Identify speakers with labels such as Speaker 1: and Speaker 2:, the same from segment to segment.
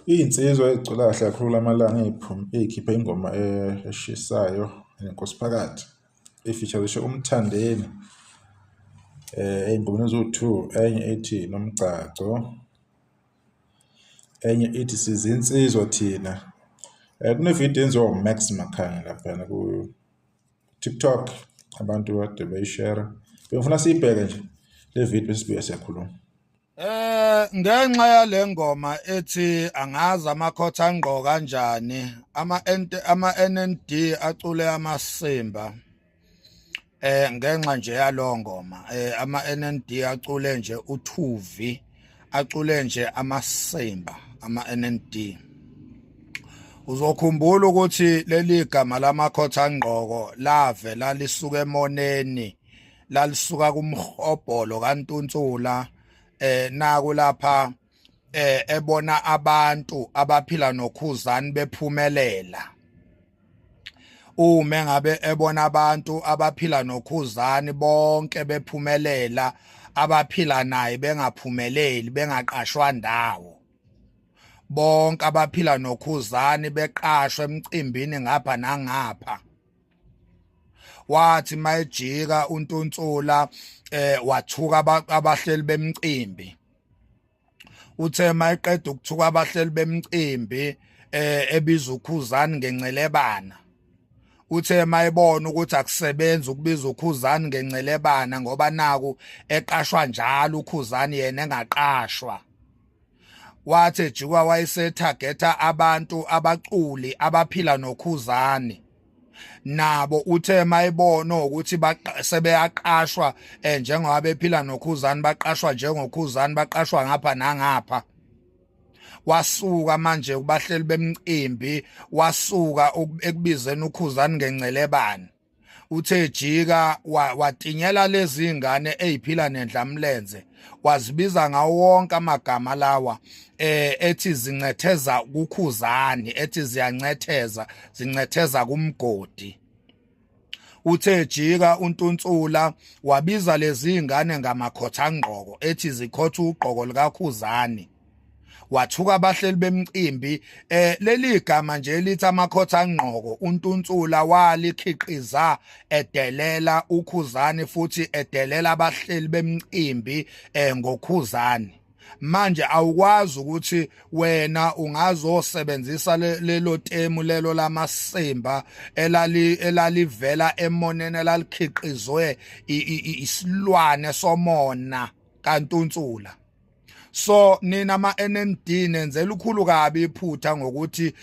Speaker 1: Iy'nsizwa ey'cula kahle kakhulu lamalanga ey'khiphe ingoma eshisayo eneNkosi phakathi e-feature-rishe uMthandeni ey'ngomeni eziwu-two, enye ethi Nomgcagco, enye ithi Sizinsizwa Thina. Kunevidiyo eyenziwa uMax Makhanya laphayana ku-TikTok, abantu kade beyishera. Bengifuna siyibheke nje le vidiyo bese sibuya siyakhuluma.
Speaker 2: Ngenxa yale ngoma ethi angazi amakhotha angqo kanjani ama ama NND acule amasimba ngenxa nje yalo ngoma ama NND acule nje uthuvi acule nje amasimba ama NND. Uzokhumbula ukuthi leli gama lamakhotha angqoko lavela lisuka emoneni, lalisuka kumhobholo kaNtuntsula. Naku lapha ebona abantu abaphila nokhuzani bephumelela. Uma ngabe ebona abantu abaphila nokhuzani bonke bephumelela, abaphila naye bengaphumeleli, bengaqashwa ndawo, bonke abaphila nokhuzani beqashwe emcimbini ngapha nangapha. Wathi mayejika uNtuntsula wathuka abahleli bemcimbi. Uthe mayiqeda ukuthuka abahleli bemcimbi ebiza uKhuzani ngencelebana. Uthe mayibona ukuthi akusebenzi ukubiza uKhuzani ngencelebana ngoba naku eqashwa njalo uKhuzani yena engaqashwa, wathi ejikwa wayesethagetha abantu abaculi abaphila noKhuzani nabo. Uthe mayibona ukuthi sebeyaqashwa njengoba bephila noKhuzani, baqashwa njengoKhuzani, baqashwa ngapha nangapha, wasuka manje kubahleli bemcimbi, wasuka ekubizeni uKhuzani ngencelebane. Uthe jika watinyela lezi ngane eziphila nendlamlenze, wazibiza ngawo wonke amagama lawa ethi zincetheza kuKhuzani, ethi ziyancetheza, zincetheza kumgodi. Uthe jika uNtuntsula wabiza lezi ngane ngamakhotha ngqoko, ethi zikhotha ugqoko likaKhuzani, wathuka abahleli bemcimbi. Leli gama nje elithi amakhotha ngqoko uNtuntsula walikhiqiza edelela uKhuzani futhi edelela abahleli bemcimbi ngoKhuzani. Manje awukwazi ukuthi wena ungazosebenzisa lelo temu lelo lamasimba elali elalivela emoneni, elalikhiqizwe isilwane somona kaNtuntsula. So nina ama NND nenzela ukhulu kabi iphutha ngokuthi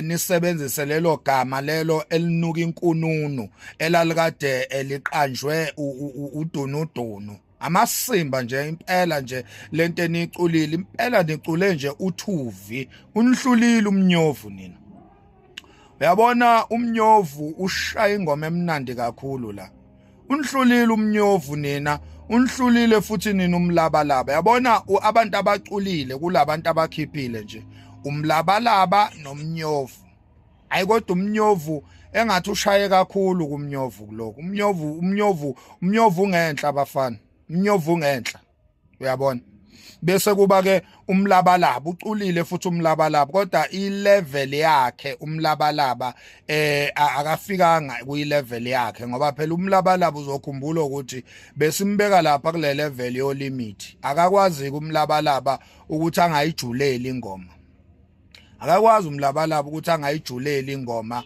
Speaker 2: nisebenzise lelo gama lelo elinuka inkununu elalikade eliqanjwe udunudunu, amasimba nje impela nje. Lento eniculile impela nicule nje uthuvi, unihlulile umnyovu nina. Uyabona, umnyovu ushaya ingoma emnandi kakhulu la. Unihlulile umnyovu nina, unihlulile futhi nina umlabalaba. Yabona, abantu abaculile kulabantu abakhiphile nje umlabalaba nomnyovu, hayi kodwa umnyovu engathi ushaye kakhulu kumnyovu kuloko. Umnyovu, umnyovu, umnyovu ungenhla abafana, umnyovu ungenhla, uyabona. Bese kuba ke umlabalaba uculile futhi umlabalaba, kodwa ilevel yakhe umlabalaba akafikanga kuyilevel yakhe, ngoba phela umlabalaba uzokhumbula ukuthi besimbeka lapha kule level yo limit. Akakwazi kumlabalaba ukuthi angayijuleli ingoma, akakwazi umlabalaba ukuthi angayijuleli ingoma,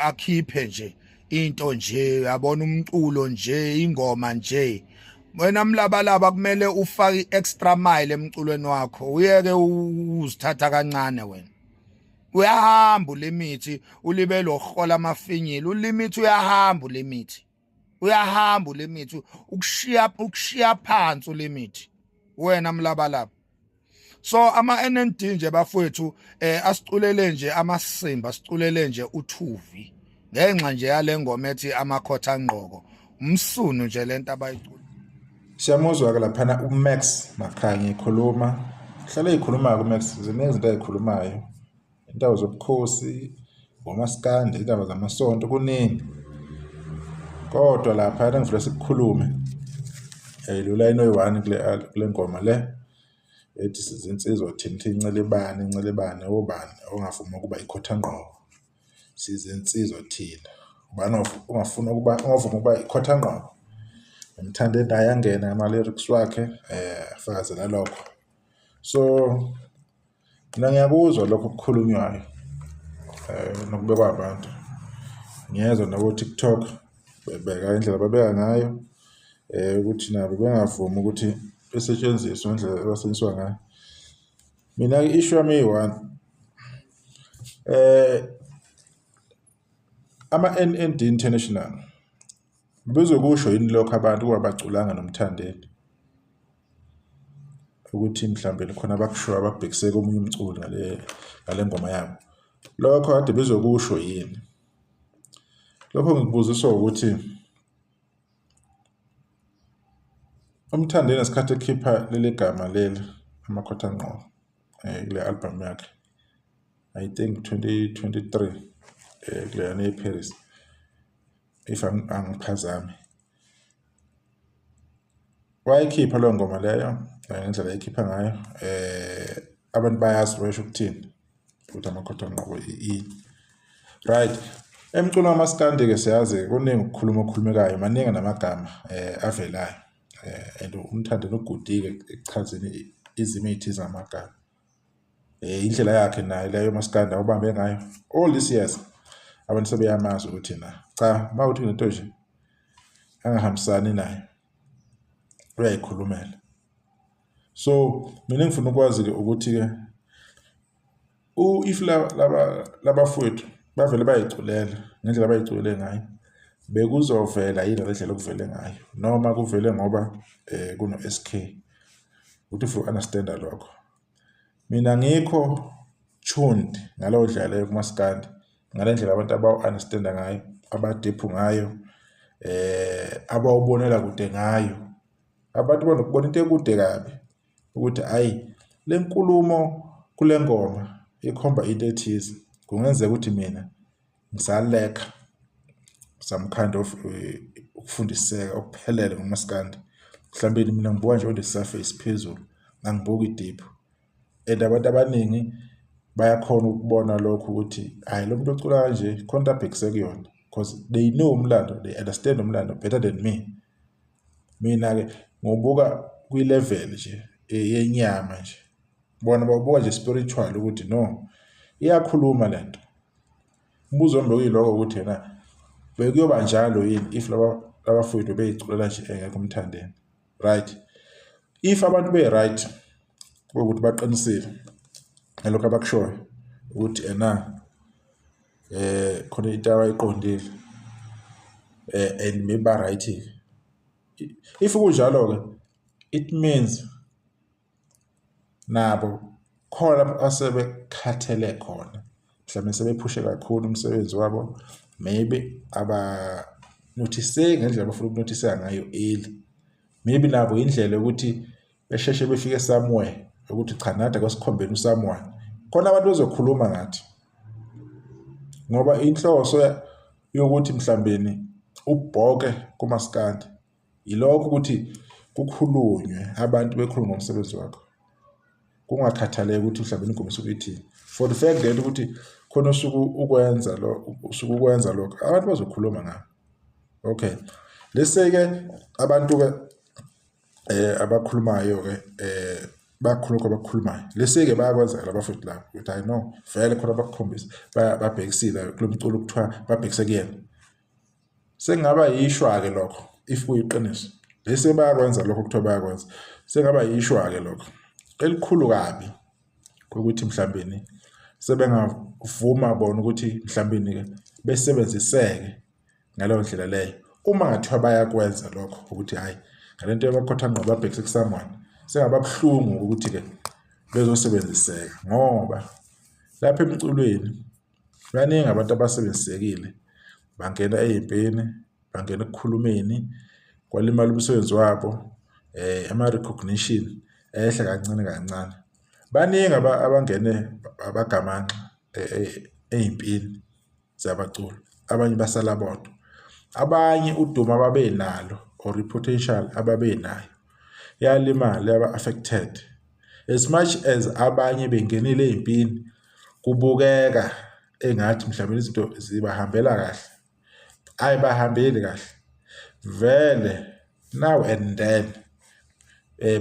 Speaker 2: akhiphe nje into nje, uyabona, umculo nje, ingoma nje. Wena mlabalaba kumele ufake i-extra mile emculweni wakho, uyeke uzithatha kancane. Wena uyahamba uLimit, ulibe lohola amafinyila. ULimit uyahamba, uLimit uyahamba, uLimit ukushiya phansi uLimit wena mlabalaba. So ama NND nje bafowethu asiculele nje amasimba, asiculele nje uthuvi ngenxa nje yale ngoma ethi amakhotha ngqoko. Umsunu nje lento abayicula.
Speaker 1: Siyamuzwa-ke laphana uMax Makhanya ekhuluma, hlale eyikhuluma-ke uMax, ziningi izinto ayikhulumayo, indaba zobukhosi, ngomaskandi, indaba zamasonto, kuningi. Kodwa laphana engifuna sikukhulume lo line oyi-one kule ngoma le. Ethi sizinsizwa thina ithi incelebane incelebane obani ongavuma ukuba ikhothanqobo. Sizinsizwa thina. Ubani ongafuna ukuba ongavuma ukuba ikhothanqobo. Ngimthande naye angene ngama-lyrics wakhe afakazela lokho. So mina ngiyakuzwa lokho okukhulunywayo nokubekwa abantu. Ngiyezwa nabo-TikTok bebeka indlela ababeka ngayo ukuthi nabo bengavumi ukuthi besetshenziswe ngendlela abasetshenziswa ngayo. Mina i-issue yami iyi-one ama-N_N_D International bezokusho yini lokho abantu ukuba baculanga noMthandeni ukuthi mhlawumbe khona abakushoyo abakubhekise komunye umculi ngale ngoma yabo. Lokho kade bezokusho yini? Lokho ngikubuziswa ukuthi uMthandeni ngesikhathi ekhipha leli gama leli Amakhothanqobo kule album yakhe I think 2023 kuleyana eParis if angiphazami. Wayikhipha leyo ngoma leyo ngendlela ayikhipha ngayo abantu bayazi wayesho ukuthini ukuthi Amakhothanqobo ini. Right, emculweni wamaskandi-ke siyazi kuningi ukukhuluma okukhulumekayo, maningi namagama avelayo and uMthandeni ugudile ekuchazeni izimo ey'thize ngamagama. Indlela yakhe naye leyo umaskandi awubambe ngayo all these years abantu sebeyamazi ukuthi na cha uma kuthi kunento nje angahambisani nayo uyayikhulumela. So mina engifuna ukwazi-ke ukuthi-ke if laba labafowethu bavele bayiculela ngendlela abayiculele ngayo bekuzovela yini ngale ndlela okuvele ngayo noma kuvele ngoba kuno-S_K ukuthi if u-understand-a lokho. Mina angikho tuned ngaleyo ndlela leyo kumaskandi ngale ndlela abantu abawu-understand-a ngayo, aba-deep ngayo, abawubonela kude ngayo. Abantu banokubona into ekude kabi ukuthi hhayi le nkulumo kule ngoma ikhomba into ethize. Kungenzeka ukuthi mina ngisalekha some kind of ukufundiseka okuphelele ngomaskandi. Mhlawumbe mina ngibuka nje on the surface phezulu, angibuki deep. And abantu abaningi bayakhona ukubona lokho ukuthi hhayi lo muntu ocula kanje khona into abhekise kuyona because they know umlando, they understand umlando better than me. Mina-ke ngiwubuka kwi-level nje yenyama nje. Bona bawubuka nje spiritual ukuthi no iyakhuluma lento. Umbuzo wami bekuyiloko ukuthi yena bekuyoba njalo yini if laba labafowethu beyiculela nje engekho uMthandeni. Right, if abantu be-right ukuthi baqinisile ngalokho abakushoyo ukuthi ena khona into abayiqondile and maybe ba-right if kunjalo-ke it means nabo khona lapho asebekhathele khona mhlawumbe sebephushe kakhulu umsebenzi wabo maybe abanothiseki ngendlela abafuna ukunothiseka ngayo early. Maybe nabo indlela yokuthi besheshe befike somewhere ukuthi cha nathi ake sikhombeni u-someone. Khona abantu bezokhuluma ngathi ngoba inhloso yokuthi mhlawumbeni ubhoke kumaskandi yilokho ukuthi kukhulunywe abantu bekhulume ngomsebenzi wakho. Kungakhathaleki ukuthi mhlawumbe ingoma isuke ithini. For the fact that ukuthi khona usuke ukwenza lo usuke ukwenza lokho abantu bazokhuluma ngawe. Okay, let's say-ke abantu-ke abakhulumayo-ke bakhuluma abakukhulumayo. Let's say-ke bayakwenza labafowethu laba ukuthi hayi no vele khona abakukhombisa babhekisile kulo mculo kuthiwa babhekise kuyena. Sekungaba yishwa-ke lokho if kuyiqiniso. Let's say bayakwenza lokho kuthiwa bayakwenza. Sekungaba yishwa-ke lokho elikhulu kabi ukuthi mhlawumbeni sebengavuma bona ukuthi mhlawumbeni-ke besebenziseke ngaleyo ndlela leyo. Uma ngathiwa bayakwenza lokho ukuthi hhayi ngale nto yabakhothanqobo babhekise ku-someone sengaba buhlungu ukuthi-ke bezosebenziseka ngoba lapha emculweni baningi abantu abasebenzisekile bangena ey'mpini, bangena ekukhulumeni kwalimala umsebenzi wabo ama-recognition ehla kancane kancane. Baningi abangene abagamanxa ey'mpini zabaculi, abanye basala bodwa. Abanye udumo ababenalo or i-potential ababenayo yalimala yaba affected. As much as abanye bengenile ey'mpini kubukeka engathi mhlawumbe izinto zibahambela kahle, ayibahambeli kahle vele. Now and then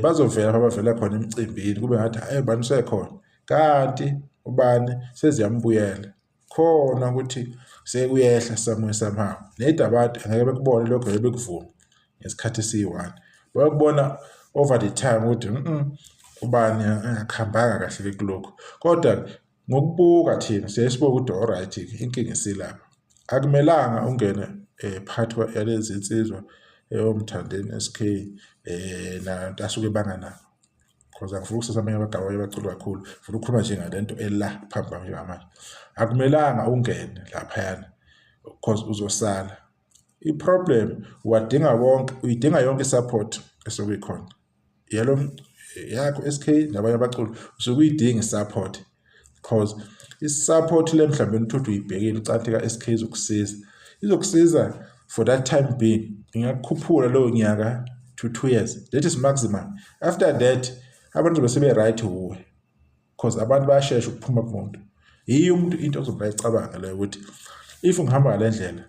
Speaker 1: bazovela lapha abavela khona emcimbini, kube ngathi hhayi bani usekhona, kanti ubani seziyambuyela khona ukuthi sekuyehla somewhere somehow. Nedi abantu angeke bekubone lokho, ngeke bekuvume ngesikhathi esiyi-one, bayokubona over the time ukuthi ubani akuhambanga kahle kulokhu. Kodwa ngokubuka thina siyaye sibuke ukuthi alright, inkinga isilapha. Akumelanga ungene phakathi yalezi nsizwa oMthandeni SK nanto asuke banganabo, because angifuni ukusasa amanye amagama abaculi kakhulu, ngifuna ukukhuluma nje ngale nto ela phambi kwami njengamanje. Akumelanga ungene laphayana because uzosala. I-problem uwadinga wonke, uyidinga yonke i-support esuke ikhona yalo yakho SK nabanye abaculi, usuke uyidinga i-support, because i-support le mhlawumbe uthi uyibhekile ucanti ka-SK izokusiza, izokusiza for that time being, ingakukhuphula lowo nyaka to 2 years, that is maximum. After that abantu zobe sebe-right wuwe, because abantu bayashesha ukuphuma kumuntu. Yiyo umuntu into ozobe bayicabanga leyo ukuthi if ngihamba ngale ndlela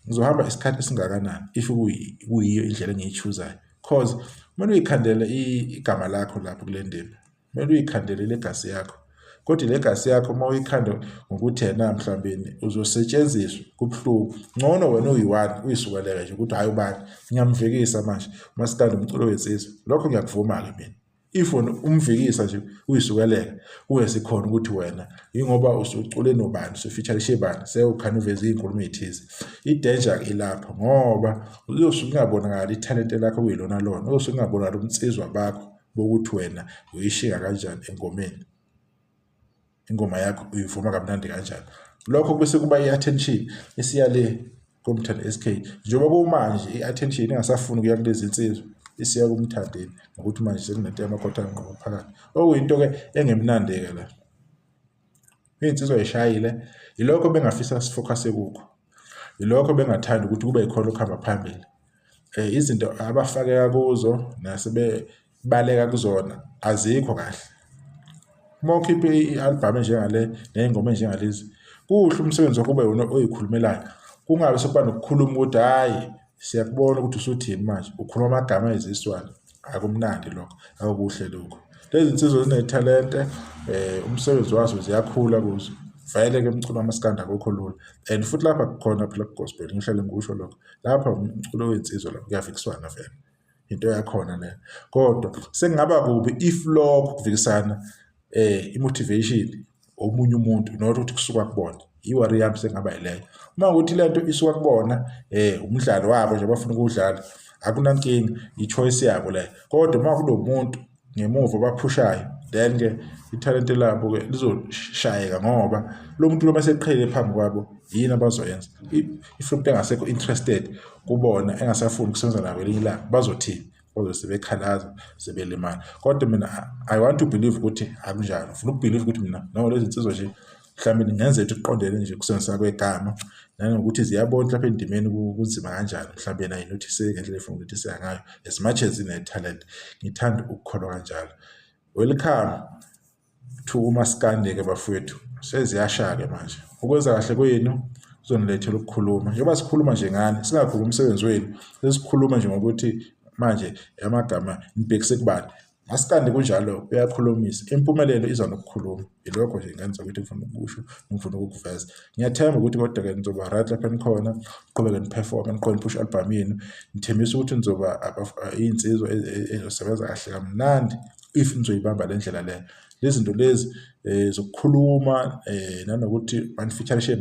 Speaker 1: ngizohamba isikhathi esingakanani, if kuyiyo indlela engiyi-choose-ayo, cause kumele uyikhandele igama lakho lapho kule ndima, kumele uyikhandele i-legacy yakho. Kodwa i-legacy yakho uma uyikhanda ngokuthi yena mhlawumbe uzosetshenziswa kubuhlungu, ngcono wena uyi-one uyisukeleke nje ukuthi hhayi ubani ngiyamvikisa manje umasikandi, umculo wensizwa. Lokho ngiyakuvuma-ke mina, if wena umvikisa nje uyisukeleka kungesikhona ukuthi wena yingoba usucule nobani, usu-featurishe bani, sewukhane uveze iy'nkulumo ey'thize. I-danger ilapho ngoba uzosuke ungabonakali ithalente lakho kuyilona lona, uzosuke ungabonakali ubunsizwa bakho bokuthi wena uyishinga kanjani engomeni, ingoma yakho uyivuma kamnandi kanjani. Lokho bese kuba i-attention isiya le koMthandi SK, njengoba kumanje i-attention ingasafuni ukuya kulezi nsizwa, isiya kuMthandeni, ngokuthi manje sekunento yamakhotha ngqo phakathi, okuyinto-ke engemnandi-ke la. Iy'nsizwa y'shayile, yilokho bengafisa si-focus-e kukho, yilokho bengathanda ukuthi kube yikhona okuhamba phambili. Izinto abafakeka kuzo nasebebaleka kuzona azikho kahle. Uma ukhiphe i-album enjengale ney'ngoma ey'njengalezi, kuhle umsebenzi wakho ube wona oy'khulumelayo, kungabe sekuba nokukhuluma ukuthi hhayi siyakubona ukuthi usuthini manje, ukhuluma amagama ayiziswana. Akumnandi lokho, akukuhle lokho. Lezi nsizwa zinethalente, umsebenzi wazo ziyakhula kuzo. Vele-ke umculo wamaskandi akukho lula and futhi lapha kukhona phela ku-gospel, ngihlale ngikusho lokho. Lapha umculo wey'nsizwa lapha kuyavikiswana vele, into yakhona leyo. Kodwa sekungaba kubi if lokho kuvikisana i-motivation omunye umuntu, not ukuthi kusuka kubona. I-worry yami sekungaba yileyo. Uma kuwukuthi lento isuka kubona umdlalo wabo nje abafuna ukuwudlala, akunankinga, i-choice yabo leyo. Kodwa uma kunomuntu ngemuva obaphushayo, then-ke ithalente labo-ke lizoshayeka, ngoba lo muntu lo maseqhelile phambi kwabo, yini abazoyenza? If umuntu engasekho interested kubona, engasafuni ukusebenza nabo ngelinye ilanga, bazothini? Bazobe sebekhalaza sebelimala. Kodwa mina I want to believe ukuthi akunjalo. Ngifuna uku-believe ukuthi mina no lezi nsizwa nje mhlawumbe kungenzeka ukuthi kuqondene nje ukusebenzisa kwegama nanokuthi ziyabona lapha endimeni kunzima kanjani, mhlawumbe yena ayinothise ngendlela efuna ukunothiseka ngayo, as much as ine-talent. Ngithanda ukukholwa kanjalo. Welcome to umaskandi-ke bafowethu, seziyasha-ke manje. Ukwenza kahle kwenu kuzonilethela ukukhuluma. Njengoba sikhuluma nje ngani, singakhulumi umsebenzi wenu, sesikhuluma nje ngokuthi manje amagama nibhekise kubani. Maskandi kunjalo, uyakhulumisa, impumelelo iza nokukhuluma. Yilokho nje ngenza ukuthi ngifuna ukusho, ngifuna ukukuveza. Ngiyathemba ukuthi kodwa-ke nizoba right lapha enikhona, niqhubeke ni-perform-e, niqhubeke ni-push-e i-album yenu. Ngithembisa ukuthi nizoba iy'nsizwa ey'zosebenza kahle kamnandi if nizoyibamba le ndlela le. Lezi zinto lezi zokukhuluma nanokuthi bani-feature-ishe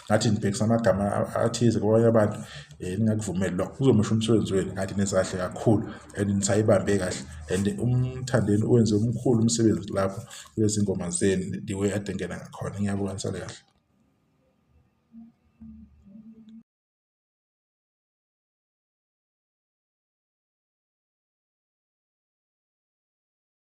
Speaker 1: ngathi nibhekisa amagama athize kwabanye abantu, ningakuvumeli lokho, kuzomosha umsebenzi wenu. Ngathi nenza kahle kakhulu and nisayibambe kahle and uMthandeni wenze omkhulu umsebenzi lapho kulezi ngoma zenu, the way ade engena ngakhona. Ngiyabonga, nisale kahle.